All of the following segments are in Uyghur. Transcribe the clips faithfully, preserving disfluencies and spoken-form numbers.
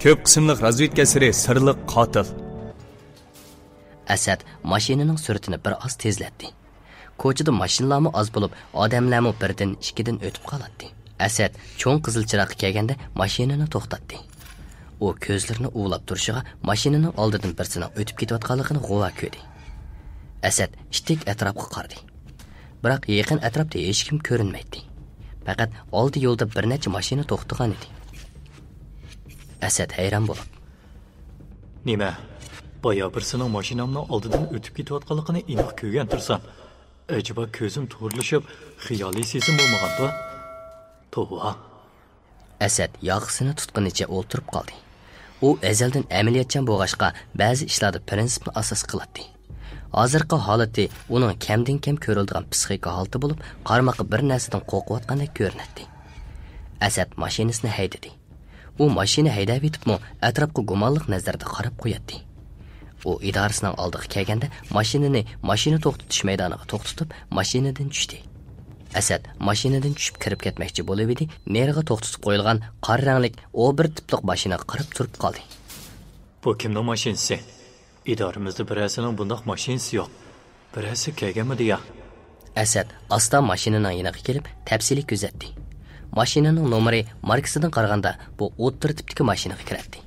كۆپ قىسىملىق رازۋېدكا ئەسىرى سىرلىق قاتىل. ئەسەت ماشىنىنىڭ سۈرئىتىنى بىر ئاز تېزلەتتى. كوچىدا ماشىنىلارمۇ ئاز بولۇپ، ئادەملەرمۇ بىردىن، ئىككىدىن ئۆتۈپ قالاتتى. ئەسەت چوڭ قىزىل چىراغقا كەلگەندە ماشىنىنى توختاتتى. ئۇ كۆزلىرىنى ئۇۋىلاپ تۇرۇشىغا ماشىنىنىڭ ئالدىدىن بىرسىنىڭ ئۆتۈپ كېتىۋاتقانلىقىنى غۇۋا كۆردى. ئەسەت ئىتتىك ئەتراپقا قارىدى. بىراق يېقىن ئەتراپتا ھېچكىم كۆرۈنمەيتتى. پەقەت ئالدى يولدا بىر نەچچە ماشىنا توختىغان ئىدى. ئەسەت ھەيران بولۇپ، نېمە؟ بايا بىرسىنىڭ ماشىنامنىڭ ئالدىدىن ئۆتۈپ كېتىۋاتقانلىقىنى ئېنىق كۆرگەن تۇرسام، ئەجەبا كۆزۈم تورلىشىپ، خىيالىي سېزىم بولمىغاندۇ؟ توۋا. ئەسەت ياقىسىنى تۇتقىنىچە ئولتۇرۇپ قالدى. ئۇ ئەزەلدىن ئەمەلىيەتچان بولغاچقا، بەزى ئىشلاردا پىرىنسىپنى ئاساس قىلاتتى. ھازىرقى ھالىتى ئۇنىڭ كەمدىن كەم كۆرۈلىدىغان پسىخىكا ھالىتى بولۇپ، قارىماققا بىر نەرسىدىن قورقۇۋاتقاندەك كۆرۈنەتتى. ئەسەت ماشىنىسىنى ھەيدىدى. ئۇ ماشىنا ھەيدەۋېتىپمۇ ئەتراپقا گۇمانلىق نەزەردە قاراپ قوياتتى. ئۇ ئىدارىسىنىڭ ئالدىغا كەلگەندە ماشىنىنى ماشىنا توختىتىش مەيدانىغا توختىتىپ، ماشىنىدىن چۈشتى. ئەسەت ماشىنىدىن چۈشۈپ كىرىپ كەتمەكچى بولۇۋىدى، نېرىغا توختىتىپ قويۇلغان قارا رەڭلىك ئۇبېر تىپلىق ماشىنىغا قاراپ تۇرۇپ قالدى. بۇ كىمنىڭ ماشىنىسى؟ ئىدارىمىزدە بىرەرسىنىڭ بۇنداق ماشىنىسى يوق. بىرەرسى كەلگەنمىدى يا؟ ئەسەت ئاستا ماشىنىنىڭ يېنىغا كېلىپ، تەپسىلىي كۆزەتتى. ماشىنىنىڭ نومۇرى ماركىسىدىن قارىغاندا، بۇ ئوتتۇرا تىپتىكى ماشىنىغا كىرەتتى.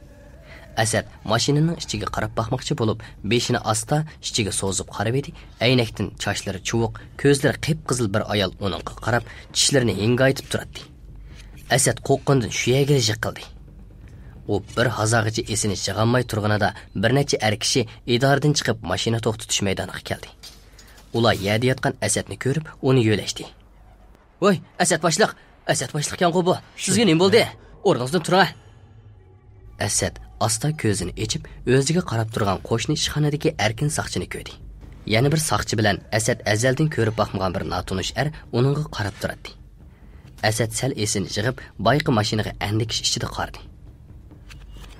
ئەسەت ماشىنىنىڭ ئىچىگە قاراپ باقماقچى بولۇپ، بېشىنى ئاستا ئىچىگە سوزۇپ قارىۋىدى، ئەينەكتىن چاچلىرى چۇۋۇق، كۆزلىرى قىپقىزىل بىر ئايال ئۇنىڭغا قاراپ، چىشلىرىنى ھىڭگايتىپ تۇراتتى. ئەسەت قورققىنىدىن شۇ يەرگىلا يىقىلدى. ئۇ بىر ھازاغىچە ئېسىنى يىغالماي تۇرغىنىدا، بىر نەچچە ئەر كىشى ئىدارىدىن چىقىپ، ماشىنا توختىتىش مەيدانىغا كەلدى. ئۇلار يەردە ياتقان ئەسەتنى كۆرۈپ، ئۇنى يۆلەشتى. ۋاي، ئەسەت باشلىق! ئەسەت باشلىقكەنغۇ بۇ! سىزگە نېمە بولدى؟ ئورنىڭىزدىن تۇرۇڭ! ئەسەت ئاستا كۆزىنى ئېچىپ، ئۆزىگە قاراپ تۇرغان قوشنا ئىشخانىدىكى ئەركىن ساقچىنى كۆردى. يەنە بىر ساقچى بىلەن ئەسەت ئەزەلدىن كۆرۈپ باقمىغان بىر ناتونۇش ئەر ئۇنىڭغا قاراپ تۇراتتى. ئەسەت سەل ئېسىنى يىغىپ، بايىقى ماشىنىغا ئەندىكىش ئىچىدە قارىدى.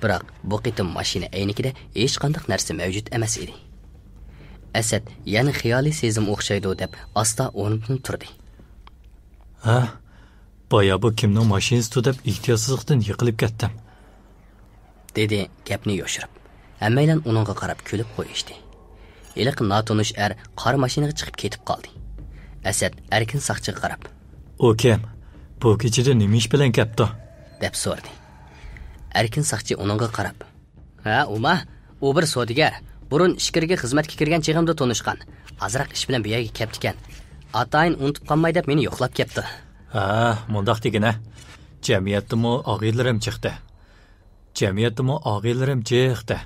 بىراق بۇ قېتىم ماشىنا ئەينىكىدە ھېچقانداق نەرسە مەۋجۇت ئەمەس ئىدى. ئەسەت يەنە خىيالىي سېزىم ئوخشايدۇ دەپ ئاستا ئورنىدىن تۇردى. ھە؟ بايا بۇ كىمنىڭ ماشىنىسىدۇ دەپ ئېھتىياتسىزلىقتىن يىقىلىپ كەتتىم. دېدى گەپنى يوشۇرۇپ. ھەممەيلەن ئۇنىڭغا قاراپ كۈلۈپ قويۇشتى. ھېلىقى ناتونۇش ئەر قارا ماشىنىغا چىقىپ كېتىپ قالدى. ئەسەت ئەركىن ساقچىغا قاراپ. ئۇ كىم؟ بۇ كېچىدە نېمە ئىش بىلەن كەپتۇ؟ دەپ سورىدى. ئەركىن ساقچى ئۇنىڭغا قاراپ. ھە، ئۇما، ئۇ بىر سودىگەر. بۇرۇن ئىچكىرىگە خىزمەتكە كىرگەن چېغىمدا تونۇشقان. ئازراق ئىش بىلەن بۇ يەرگە كەپتىكەن. ئاتايىن ئۇنتۇپ قالماي دەپ مېنى يوقلاپ كەپتۇ. ھە، مۇنداق دېگىنە. جەمئىيەتتىمۇ ئاغىنىلىرىم جىقتى. جەمئىيەتتىمۇ ئاغىنىلىرىم جىقتى.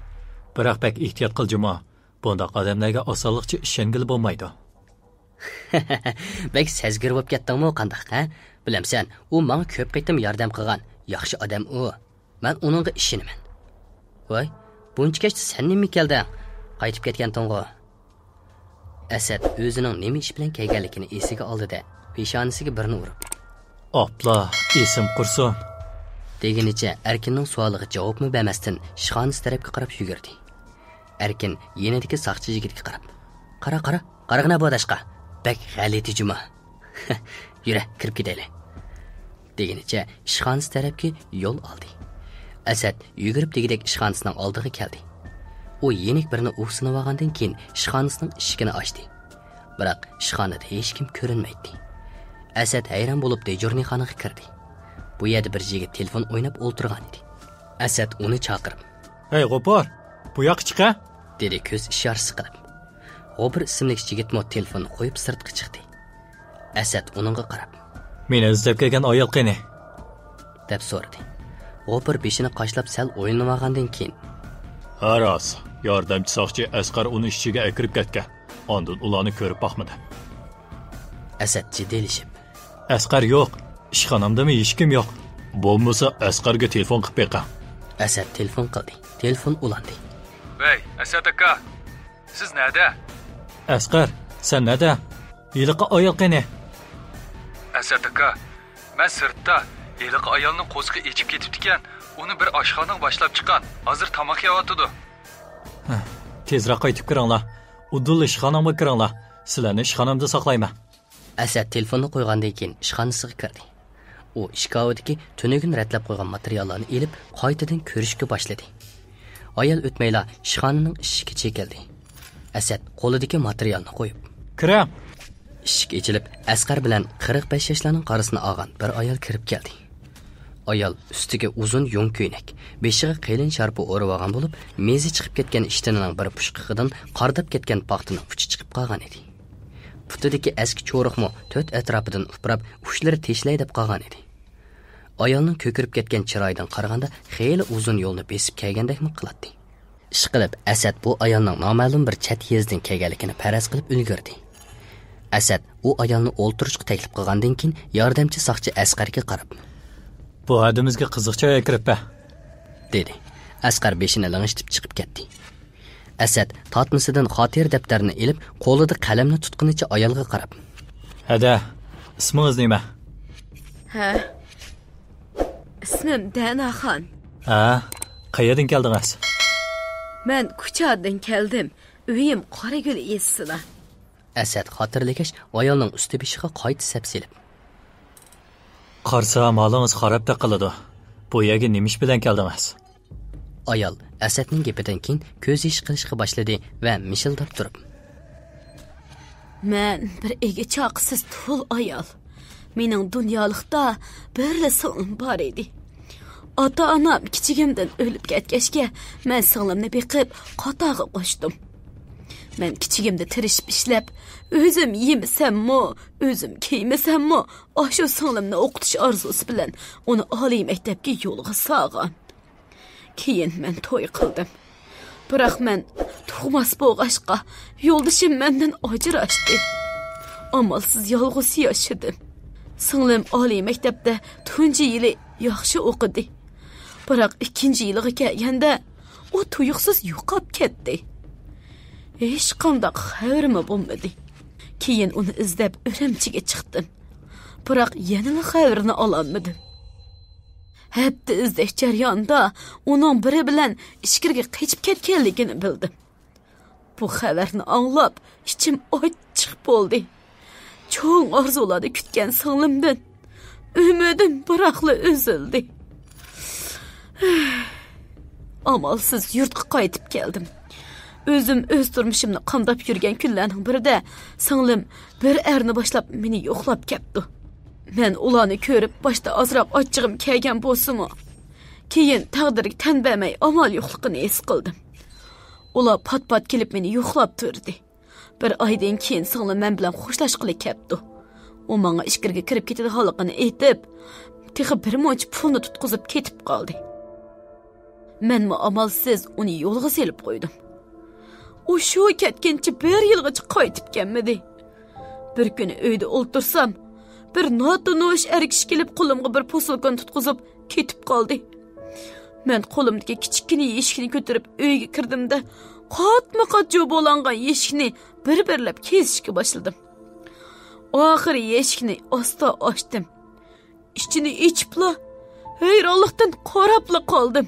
بىراق بەك ئېھتىيات قىل جۇمۇ. بۇنداق ئادەملەرگە ئاسانلىقچە ئىشەنگىلى بولمايدۇ. بەك سەزگۈر بولۇپ كەتتىڭمۇ قانداق، ھە؟ بىلەمسەن، ئۇ ماڭا كۆپ قېتىم ياردەم قىلغان ياخشى ئادەم ئۇ. مەن ئۇنىڭغا ئىشىنىمەن. ۋاي، بۇنچە كەچتە سەن نېمە كەلدىڭ؟ قايتىپ كەتكەنتىڭغۇ؟ ئەسەت ئۆزىنىڭ نېمە ئىش بىلەن كەلگەنلىكىنى ئېسىگە ئالدى-دە، پېشانىسىگە بىرنى ئۇرۇپ. ئاپلا، ئېسىم قۇرسۇن! دېگىنىچە ئەركىننىڭ سوئالىغا جاۋابمۇ بەرمەستىن، ئىشخانىسى تەرەپكە قاراپ يۈگۈردى. ئەركىن يېنىدىكى ساقچى يىگىتكە قاراپ، قارا، قارا، قارىغىنا بۇ ئاداشقا. بەك غەلىتە جۇمۇ. يۈرە، كىرىپ كېتەيلى. دېگىنىچە ئىشخانىسى تەرەپكە يول ئالدى. ئەسەت يۈگۈرۈپ دېگۈدەك ئىشخانىسىنىڭ ئالدىغا كەلدى. ئۇ يېنىك بىرنى ئۇھسىنىۋالغاندىن كېيىن ئىشخانىسىنىڭ ئىشىكىنى ئاچتى. بىراق ئىشخانىدا ھېچكىم كۆرۈنمەيتتى. ئەسەت ھەيران بولۇپ دېجۇرنىيخانىغا كىردى. بۇ يەردە بىر يىگىت تېلېفون ئويناپ ئولتۇرغان ئىدى. ئەسەت ئۇنى چاقىرىپ، ھەي، غوپۇر، بۇ ياققا چىق ھە! دېدى كۆز ئىشارىسى قىلىپ. غوپۇر ئىسىملىك يىگىتمۇ تېلېفوننى قويۇپ سىرتقا چىقتى. ئەسەت ئۇنىڭغا قاراپ، مېنى ئىزدەپ كەلگەن ئايال قېنى؟ دەپ سورىدى. غوپۇر بېشىنى قاشلاپ سەل ئويلىنىۋالغاندىن كېيىن، ھە راست، ياردەمچى ساقچى ئەسقەر ئۇنى ئىچىگە ئەكىرىپ كەتكەن. ئاندىن ئۇلارنى كۆرۈپ باقمىدىم. ئەسەت جىددىيلىشىپ، ئەسقەر يوق. ئىشخانامدىمۇ ھېچكىم يوق. بولمىسا ئەسقەرگە تېلېفون قىلىپ بېقىڭ. ئەسەت تېلېفون قىلدى. تېلېفون ئۇلاندى. ۋەي، ئەسەت ئاكا، سىز نەدە؟ ئەسقەر، سەن نەدە؟ ھېلىقى ئايال قېنى؟ ئەسەت ئاكا، مەن سىرتتا. ھېلىقى ئايالنىڭ قورسىقى ئېچىپ كېتىپتىكەن. ئۇنى بىر ئاشخانىغا باشلاپ چىققان. ھازىر تاماق يەۋاتىدۇ. ھە، تېزرەك قايتىپ كىرىڭلار. ئۇدۇللا ئىشخانامغا كىرىڭلار. سىلەرنى ئىشخانامدا ساقلايمەن. ئەسەت تېلېفوننى قويغاندىن كېيىن ئىشخانىسىغا كىردى. ئۇ ئىشكاۋىدىكى تۈنۈگۈن رەتلەپ قويغان ماتېرىياللارنى ئېلىپ، قايتىدىن كۆرۈشكە باشلىدى. ئايال ئۆتمەيلا ئىشخانىنىڭ ئىشىكى چېكىلدى. ئەسەت قولىدىكى ماتېرىيالنى قويۇپ، «كىرىڭ!» ئىشىك ئېچىلىپ، ئەسقەر بىلەن قىرىق بەش ياشلارنىڭ ئارىسىنى ئالغان بىر ئايال كىرىپ كەلدى. ئايال ئۈستىگە ئۇزۇن يۇڭ كۆينەك، بېشىغا قېلىن شارپا ئورىۋالغان بولۇپ، مېزى چىقىپ كەتكەن ئىشتىنىنىڭ بىر پۇچقىقىدىن قارداپ كەتكەن پاختىنىڭ ئۇچى چىقىپ قالغان ئىدى. پۇتىدىكى ئەسكى چورۇقمۇ تۆت ئەتراپىدىن ئۇپراپ، ئۇچلىرى تېشىلاي دەپ قالغان ئىدى. ئايالنىڭ كۆكىرىپ كەتكەن چىرايىدىن قارىغاندا، خېلى ئۇزۇن يولنى بېسىپ كەلگەندەكمۇ قىلاتتى. ئىشقىلىپ، ئەسەت بۇ ئايالنىڭ نامەلۇم بىر چەت يېزىدىن كەلگەنلىكىنى پەرەز قىلىپ ئۈلگۈردى. ئەسەت ئۇ ئايالنى ئولتۇرۇشقا تەكلىپ قىلغاندىن كېيىن، ياردەمچى ساقچى ئەسقەرگە قاراپ، «بۇ ھەدىمىزگە قىزىقچى ئايال كىرىپتۇ» دېدى. ئەسقەر بېشىنى لىڭشىتىپ چىقىپ كەتتى. ئەسەت تارتمىسىدىن خاتىرە دەپتەرنى ئېلىپ، قولىدا قەلەمنى تۇتقىنىچە ئايالغا قاراپ، «ھەدە، ئىسمىڭىز نېمە؟» «ھە، ئىسمىم دەناخان.» «ھە، قەيەردىن كەلدىڭىز؟» «مەن كۇچادىن كەلدىم. ئۆيۈم قارىگۈل يېزىسىدا.» ئەسەت خاتىرىلىگەچ، ئايالنىڭ ئۈستى بېشىغا قايتا سەپسېلىپ، «قارىسام، ھالىڭىز خارابتەك قىلىدۇ. بۇ يەرگە نېمە ئىش بىلەن كەلدىڭىز؟» ئايال ئەسەتنىڭ گېپىدىن كېيىن كۆز يېشى قىلىشقا باشلىدى ۋە مىشىلداپ تۇرۇپ، «مەن بىر ئىگە چاقىسىز تۇل ئايال. مېنىڭ دۇنيالىقتا بىرلا سىڭلىم بار ئىدى. ئاتا-ئانام كىچىكىمدىن ئۆلۈپ كەتكەچكە، مەن سىڭلىمنى بېقىپ، قاتارغا قوشتۇم. مەن كىچىكىمدە تىرىشىپ ئىشلەپ، ئۆزۈم يېمىسەممۇ، ئۆزۈم كىيمىسەممۇ، ئاشۇ سىڭلىمنى ئوقۇتۇش ئارزۇسى بىلەن ئۇنى ئالىي مەكتەپكە يولغا سالغان. كېيىن مەن توي قىلدىم. بىراق مەن تۇغماس بولغاچقا، يولدىشىم مەندىن ئاجراشتى. ئامالسىز يالغۇز ياشىدىم. سىڭلىم ئالىي مەكتەپتە تۇنجى يىلى ياخشى ئوقۇدى. بىراق ئىككىنچى يىلىغا كەلگەندە، ئۇ تۇيۇقسىز يوقاپ كەتتى. ھېچقانداق خەۋىرىمۇ بولمىدى. كېيىن ئۇنى ئىزدەپ ئۈرۈمچىگە چىقتىم. بىراق يەنىلا خەۋىرىنى ئالالمىدىم. ھەپتە ئىزدەش جەريانىدا ئۇنىڭ بىرى بىلەن ئىچكىرىگە قېچىپ كەتكەنلىكىنى بىلدىم. بۇ خەۋەرنى ئاڭلاپ، ئىچىم ئاچچىق بولدى. چوڭ ئارزۇلاردا كۈتكەن سىڭلىمدىن ئۈمىدىم بىراقلا ئۈزۈلدى. ئامالسىز يۇرتقا قايتىپ كەلدىم. ئۆزۈم ئۆز تۇرمۇشۇمنى قامداپ يۈرگەن كۈنلەرنىڭ بىرىدە سىڭلىم بىر ئەرنى باشلاپ مېنى يوقلاپ كەپتۇ. مەن ئۇلارنى كۆرۈپ، باشتا ئازراق ئاچچىقىم كەلگەن بولسىمۇ، كېيىن تەقدىرگە تەن بەرمەي ئامال يوقلۇقىنى ھېس قىلدىم. ئۇلار پات-پات كېلىپ مېنى يوقلاپ تۇردى. بىر ئايدىن كېيىن سىڭلىم مەن بىلەن خوشلاشقىلى كەپتۇ. ئۇ ماڭا ئىچكىرىگە كىرىپ كېتىدىغانلىقىنى ئېيتىپ، تېخى بىر مۇنچە پۇلنى تۇتقۇزۇپ كېتىپ قالدى. مەنمۇ ئامالسىز ئۇنى يولغا سېلىپ قويدۇم. ئۇ شۇ كەتكىنىچە بىر يىلغىچە قايتىپ كەلمىدى. بىر كۈنى ئۆيدە ئولتۇرسام، بىر ناتونۇش ئەر كىشى كېلىپ قولۇمغا بىر پوسۇلكىنى تۇتقۇزۇپ كېتىپ قالدى. مەن قولۇمدىكى كىچىككىنە يەشىكنى كۆتۈرۈپ ئۆيگە كىردىم-دە، قاتمۇ قات جۇۋالانغان يەشىكنى بىر-بىرلەپ كېزىشكە باشلىدىم. ئاخىرى يەشىكنى ئاستا ئاچتىم. ئىچىنى ئېچىپلا، ھەيرانلىقتىن قاراپلا قالدىم.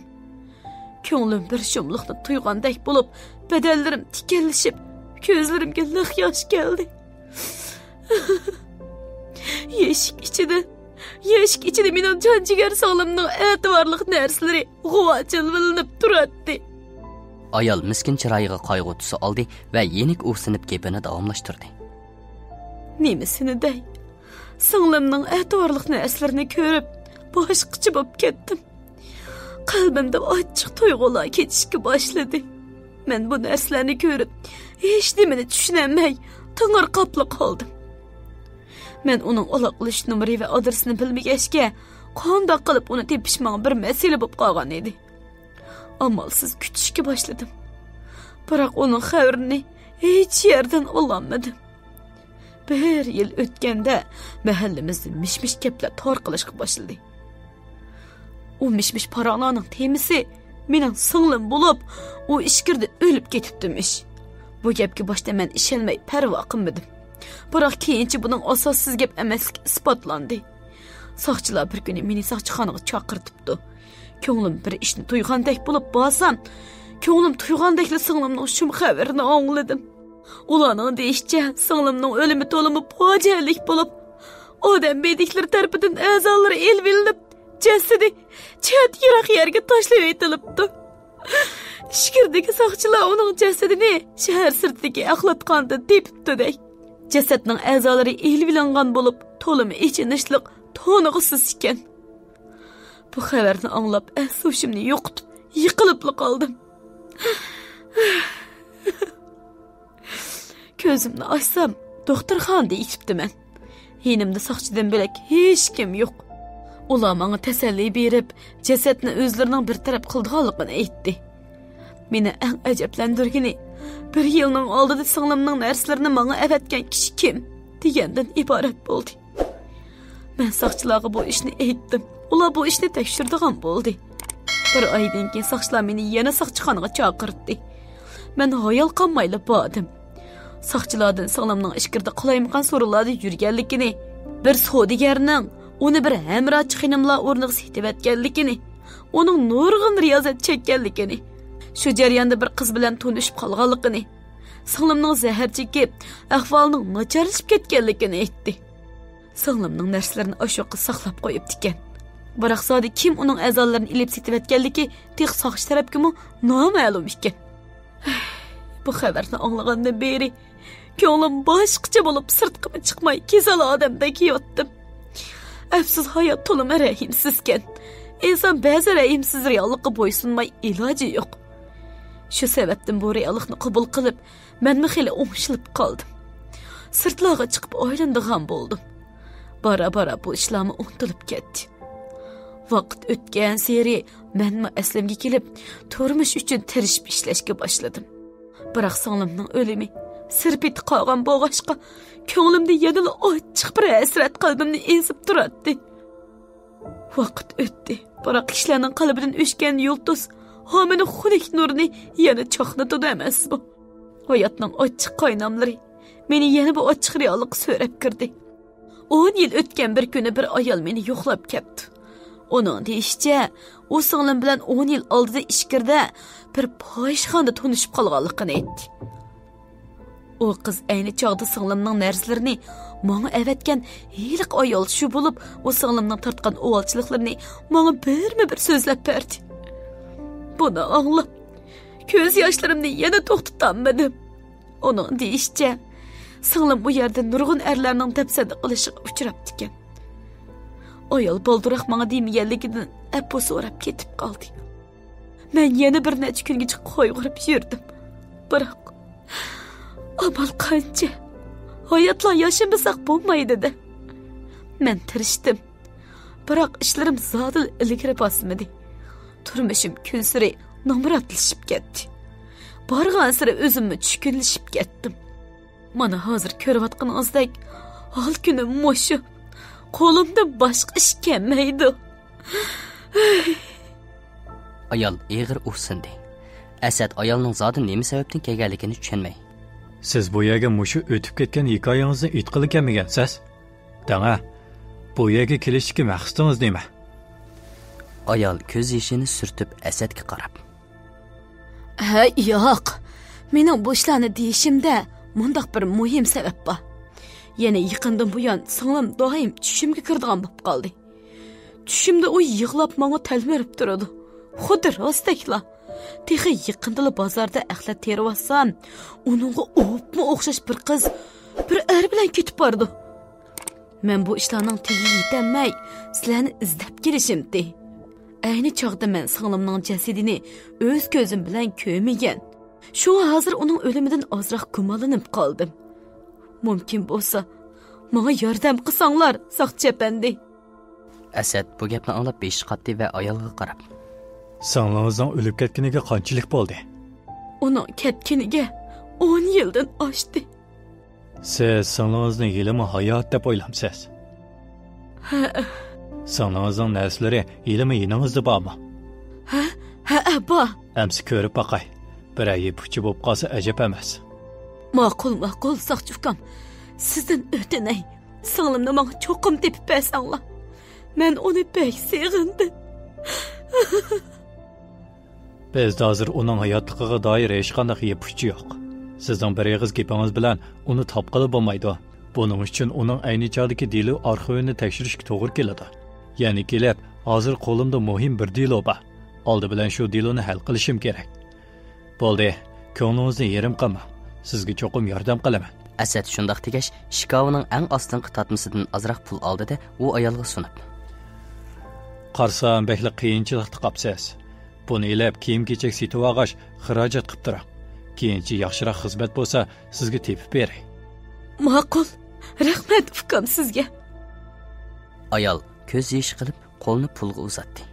كۆڭلۈم بىر شۇملۇقنى تۇيغاندەك بولۇپ، بەدەنلىرىم تىكەنلىشىپ، كۆزلىرىمگە لىق ياش كەلدى. يەشىك ئىچىدە، يەشىك ئىچىدە مېنىڭ جان جىگەر سىڭلىمنىڭ ئەتىۋارلىق نەرسىلىرى غۇۋا جىلۋىلىنىپ تۇراتتى. ئايال مىسكىن چىرايىغا قايغۇ تۈسى ئالدى ۋە يېنىك ئۇھسىنىپ گېپىنى داۋاملاشتۇردى. نېمىسىنى دەي؟ سىڭلىمنىڭ ئەتىۋارلىق نەرسىلىرىنى كۆرۈپ، باشقىچە بولۇپ كەتتىم. قەلبىمدە ئاچچىق تۇيغۇلار كېچىشكە باشلىدى. مەن بۇ نەرسىلەرنى كۆرۈپ، ھېچنېمىنى چۈشىنەلمەي، تېڭىرقاپلا قالدىم. مەن ئۇنىڭ ئالاقىلىشىش نومۇرى ۋە ئادرېسىنى بىلمىگەچكە، قانداق قىلىپ ئۇنى تېپىش ماڭا بىر مەسىلە بولۇپ قالغان ئىدى. ئامالسىز كۈتۈشكە باشلىدىم. بىراق ئۇنىڭ خەۋىرىنى ھېچ يەردىن ئالالمىدىم. بىر يىل ئۆتكەندە، مەھەللىمىزدە مىش-مىش گەپلەر تارقىلىشقا باشلىدى. ئۇ مىش-مىش پاراڭلارنىڭ تېمىسى مېنىڭ سىڭلىم بولۇپ، ئۇ ئىچكىرىدە ئۆلۈپ كېتىپتىمىش. بۇ گەپكە باشتا مەن ئىشەنمەي، پەرۋا قىلمىدىم. بىراق كېيىنچە بۇنىڭ ئاساسسىز گەپ ئەمەسلىكى ئىسپاتلاندى. ساقچىلار بىر كۈنى مېنى ساقچىخانىغا چاقىرتىپتۇ. كۆڭلۈم بىر ئىشنى تۇيغاندەك بولۇپ بارسام، كۆڭلۈم تۇيغاندەكلا سىڭلىمنىڭ شۇم خەۋىرىنى ئاڭلىدىم. ئۇلارنىڭ دېيىشىچە، سىڭلىمنىڭ ئۆلۈمى تولىمۇ پاجىئەلىك بولۇپ، ئادەم بېدىكلىرى تەرىپىدىن ئەزالىرى ئېلىۋېلىنىپ، جەسىتى چەت يىراق يەرگە تاشلىۋېتىلىپتۇ. ئىچكىرىدىكى ساقچىلار ئۇنىڭ جەسىتىنى شەھەر سىرتىدىكى ئەخلەتخانىدىن تېپىپتۇ دەي. جەسەتنىڭ ئەزالىرى ئېلىۋېلىنغان بولۇپ، تولىمۇ ئېچىنىشلىق، تونۇغۇسىز ئىكەن. بۇ خەۋەرنى ئاڭلاپ، ئەس-ھوشۇمنى يوقىتىپ، يىقىلىپلا قالدىم. كۆزۈمنى ئاچسام، دوختۇرخانىدا يېتىپتىمەن. يېنىمدا ساقچىدىن بۆلەك ھېچكىم يوق. ئۇلار ماڭا تەسەللى بېرىپ، جەسەتنى ئۆزلىرىنىڭ بىر تەرەپ قىلىدىغانلىقىنى ئېيتتى. مېنى ئەڭ ئەجەبلەندۈرگىنى، «بىر يىلنىڭ ئالدىدا سىڭلىمنىڭ نەرسىلىرىنى ماڭا ئەۋەتكەن كىشى كىم؟» دېگەندىن ئىبارەت بولدى. مەن ساقچىلارغا بۇ ئىشنى ئېيتتىم. ئۇلار بۇ ئىشنى تەكشۈرىدىغان بولدى. بىر ئايدىن كېيىن ساقچىلار مېنى يەنە ساقچىخانىغا چاقىرتتى. مەن ھايال قالمايلا باردىم. ساقچىلاردىن سىڭلىمنىڭ ئىچكىرىدە قالايمىقان سورۇنلاردا يۈرگەنلىكىنى، بىر سودىگەرنىڭ ئۇنى بىر ھەمراھچى خېنىملار ئورنىغا سېتىۋەتكەنلىكىنى، ئۇنىڭ نۇرغۇن رىيازەت چەككەنلىكىنى، شۇ جەرياندا بىر قىز بىلەن تونۇشۇپ قالغانلىقىنى، سىڭلىمنىڭ زەھەر چېكىپ، ئەھۋالىنىڭ ناچارلىشىپ كەتكەنلىكىنى ئېيتتى. سىڭلىمنىڭ نەرسىلىرىنى ئاشۇ قىز ساقلاپ قويۇپتىكەن. بىراق زادى كىم ئۇنىڭ ئەزالىرىنى ئېلىپ سېتىۋەتكەنلىكى تېخى ساقچى تەرەپكىمۇ نامەلۇم ئىكەن. بۇ خەۋەرنى ئاڭلىغاندىن بېرى كۆڭلۈم باشقىچە بولۇپ، سىرتقىمۇ چىقماي، كېسەل ئادەمدەك ياتتىم. ئەپسۇس، ھايات تولىمۇ رەھىمسىزكەن. ئىنسان بەزى رەھىمسىز رېئاللىققا بويسۇنماي ئىلاجى يوق. شۇ سەۋەبتىن بۇ رېئاللىقنى قوبۇل قىلىپ، مەنمۇ خېلى ئوڭشىلىپ قالدىم. سىرتلارغا چىقىپ ئايلىنىدىغان بولدۇم. بارا-بارا بۇ ئىشلارمۇ ئۇنتۇلۇپ كەتتى. ۋاقىت ئۆتكەنسېرى مەنمۇ ئەسلىمگە كېلىپ، تۇرمۇش ئۈچۈن تىرىشىپ ئىشلەشكە باشلىدىم. بىراق سىڭلىمنىڭ ئۆلۈمى سىر پېتى قالغان بولغاچقا، كۆڭلۈمدە يەنىلا ئاچچىق بىر ھەسرەت قەلبىمنى ئېزىپ تۇراتتى. ۋاقىت ئۆتتى، بىراق كىشىلەرنىڭ قەلبىدىن ئۆچكەن يۇلتۇز ھامىنىڭ خۇنۈك نۇرىنى يەنە چاقنىتىدۇ ئەمەسمۇ؟ ھاياتنىڭ ئاچچىق قايناملىرى مېنى يەنە بۇ ئاچچىق رېئاللىققا سۆرەپ كىردى. ئون يىل ئۆتكەن بىر كۈنى بىر ئايال مېنى يوقلاپ كەپتۇ. ئۇنىڭ دېيىشىچە، ئۇ سىڭلىم بىلەن ئون يىل ئالدىدا ئىچكىرىدە بىر پاھىشىخانىدا تونۇشۇپ قالغانلىقىنى ئېيتتى. ئۇ قىز ئەينى چاغدا سىڭلىمنىڭ نەرسىلىرىنى ماڭا ئەۋەتكەن ھېلىقى ئايال شۇ بولۇپ، ئۇ سىڭلىمنىڭ تارتقان ئۇۋالچىلىقلىرىنى ماڭا بىرمۇ بىر سۆزلەپ بەردى. بۇنى ئاڭلاپ، كۆز ياشلىرىمنى يەنە توختىتالمىدىم. ئۇنىڭ دېيىشىچە، سىڭلىم ئۇ يەردە نۇرغۇن ئەرلەرنىڭ دەپسەندە قىلىشىغا ئۇچراپتىكەن. ئايال بالدۇرراق ماڭا دېمىگەنلىكىدىن ئەپۇ سوراپ كېتىپ قالدى. مەن يەنە بىر نەچچە كۈنگىچە قايغۇرۇپ يۈردۈم. بىراق، ئامال قانچە؟ ھاياتلا ياشىمىساق بولمايدۇ-دە. مەن تىرىشتىم. بىراق ئىشلىرىم زادىلا ئىلگىرى باسمىدى. تۇرمۇشۇم كۈنسېرى نامراتلىشىپ كەتتى. بارغانسېرى ئۆزۈممۇ چۈشكۈنلىشىپ كەتتىم. مانا ھازىر كۆرۈۋاتقىنىڭىزدەك ھال كۈنۈم مۇشۇ. قولۇمدىن باشقا ئىش كەلمەيدۇ. ئايال ئېغىر ئۇھسىندى. ئەسەت ئايالنىڭ زادى نېمە سەۋەبتىن كەلگەنلىكىنى چۈشەنمەي، سىز بۇ يەرگە مۇشۇ ئۆتۈپ كەتكەن ھېكايىڭىزنى ئېيتقىلى كەلمىگەنسىز. دەڭە، بۇ يەرگە كېلىشتىكى مەقسىتىڭىز نېمە؟ ئايال كۆز يېشىنى سۈرتۈپ ئەسەتكە قاراپ، ھە، ياق. مېنىڭ بۇ ئىشلارنى دېيىشىمدە مۇنداق بىر مۇھىم سەۋەب بار. يەنە يېقىندىن بۇيان سىڭلىم دائىم چۈشۈمگە كىرىدىغان بولۇپ قالدى. چۈشۈمدە ئۇ يىغلاپ ماڭا تەلمۈرۈپ تۇرىدۇ. خۇددى راستەكلا. تېخى يېقىندىلا بازاردا ئەخلەت تېرىۋاتسام، ئۇنىڭغا ئوپمۇ ئوخشاش بىر قىز بىر ئەر بىلەن كېتىپ بارىدۇ. مەن بۇ ئىشلارنىڭ تېگىگە يېتەلمەي، سىلەرنى ئىزدەپ كېلىشىمتى. ئەينى چاغدا مەن سىڭلىمنىڭ جەسىتىنى ئۆز كۆزۈم بىلەن كۆرمىگەن. شۇڭا ھازىر ئۇنىڭ ئۆلۈمىدىن ئازراق گۇمانلىنىپ قالدىم. مۇمكىن بولسا، ماڭا ياردەم قىلساڭلار، ساقچى ئەپەندى. ئەسەت بۇ گەپنى ئاڭلاپ بېشى قاتتى ۋە ئايالغا قاراپ، سىڭلىڭىزنىڭ ئۆلۈپ كەتكىنىگە قانچىلىك بولدى؟ ئۇنىڭ كەتكىنىگە ئون يىلدىن ئاشتى. سىز سىڭلىڭىزنى ھېلىمۇ ھايات دەپ ئويلامسىز؟ ھەئە. سىڭلىڭىزنىڭ نەرسىلىرى ھېلىمۇ يېنىڭىزدا بارمۇ؟ ھە، ھەئە، بار. ئەمسە كۆرۈپ باقاي. بىرەر يىپ ئۇچى بولۇپ قالسا ئەجەب ئەمەس. ماقۇل، ماقۇل، ساقچى ئۇكام. سىزدىن ئۆتۈنەي. سىڭلىمنى ماڭا چوقۇم تېپىپ بەرسەڭلار. مەن ئۇنى بەك سېغىندىم. بىزدە ھازىر ئۇنىڭ ھاياتلىقىغا دائىر ھېچقانداق يىپ ئۇچى يوق. سىزنىڭ بىر ئېغىز گېپىڭىز بىلەن ئۇنى تاپقىلى بولمايدۇ. بۇنىڭ ئۈچۈن ئۇنىڭ ئەينى چاغدىكى دېلو ئارخىۋىنى تەكشۈرۈشكە توغرا كېلىدۇ. يەنە كېلىپ، ھازىر قولۇمدا مۇھىم بىر دېلو بار. ئالدى بىلەن شۇ دېلونى ھەل قىلىشىم كېرەك. بولدى، كۆڭلىڭىزنى يېرىم قىلماڭ. سىزگە چوقۇم ياردەم قىلىمەن. ئەسەت شۇنداق دېگەچ، شىكاۋىنىڭ ئەڭ ئاستىنقى تارتمىسىدىن ئازراق پۇل ئالدى-دە، ئۇ ئايالغا سۇنۇپ. قارىسام، بەكلا قىيىنچىلىقتا قاپسىز. بۇنى ئېلىپ، كىيىم-كېچەك سېتىۋالغاچ، خىراجەت قىپ تۇرۇڭ. كېيىنچە ياخشىراق خىزمەت بولسا، سىزگە تېپىپ بېرەي. ماقۇل. رەھمەت، ئۇكام، سىزگە. ئايال كۆز يېشى قىلىپ، قولىنى پۇلغا ئۇزاتتى.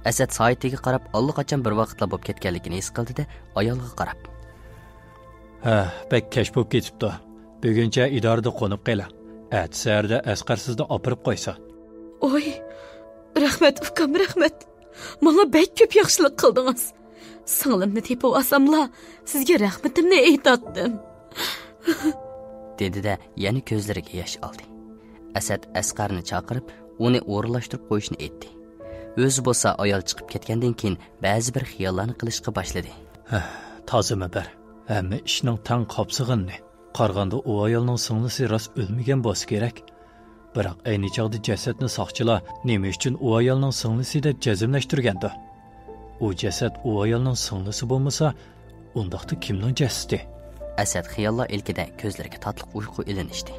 ئەسەت سائىتىگە قاراپ، ئاللىقاچان بىر ۋاقىتلار بولۇپ كەتكەنلىكىنى ھېس قىلدى-دە، ئايالغا قاراپ. ھە، بەك كەچ بولۇپ كېتىپتۇ. بۈگۈنچە ئىدارىدە قونۇپ قېلىڭ. ئەتىسەھەردە ئەسقەر سىزنى ئاپىرىپ قويسۇن. ئوي، رەھمەت، ئۇكام، رەھمەت. ماڭا بەك كۆپ ياخشىلىق قىلدىڭىز. سىڭلىمنى تېپىۋالساملا، سىزگە رەھمىتىمنى ئېيتاتتىم. دېدى-دە، يەنە كۆزلىرىگە ياش ئالدى. ئەسەت ئەسقەرنى چاقىرىپ، ئۇنى ئورۇنلاشتۇرۇپ قويۇشنى ئېيتتى. ئۆزى بولسا ئايال چىقىپ كەتكەندىن كېيىن بەزى بىر خىياللارنى قىلىشقا باشلىدى. ھە، تازىمۇ بىر. ھەممە ئىشنىڭ تەڭ قاپسىغىنىنى. قارىغاندا ئۇ ئايالنىڭ سىڭلىسى راست ئۆلمىگەن بولسا كېرەك. بىراق ئەينى چاغدا جەسەتنى ساقچىلار نېمە ئۈچۈن ئۇ ئايالنىڭ سىڭلىسى دەپ جەزملەشتۈرگەندۇ؟ ئۇ جەسەت ئۇ ئايالنىڭ سىڭلىسى بولمىسا، ئۇنداقتا كىمنىڭ جەسىتى؟ ئەسەت خىياللار ئىلكىدە كۆزلىرىگە تاتلىق ئۇيقۇ ئىلىنىشتى.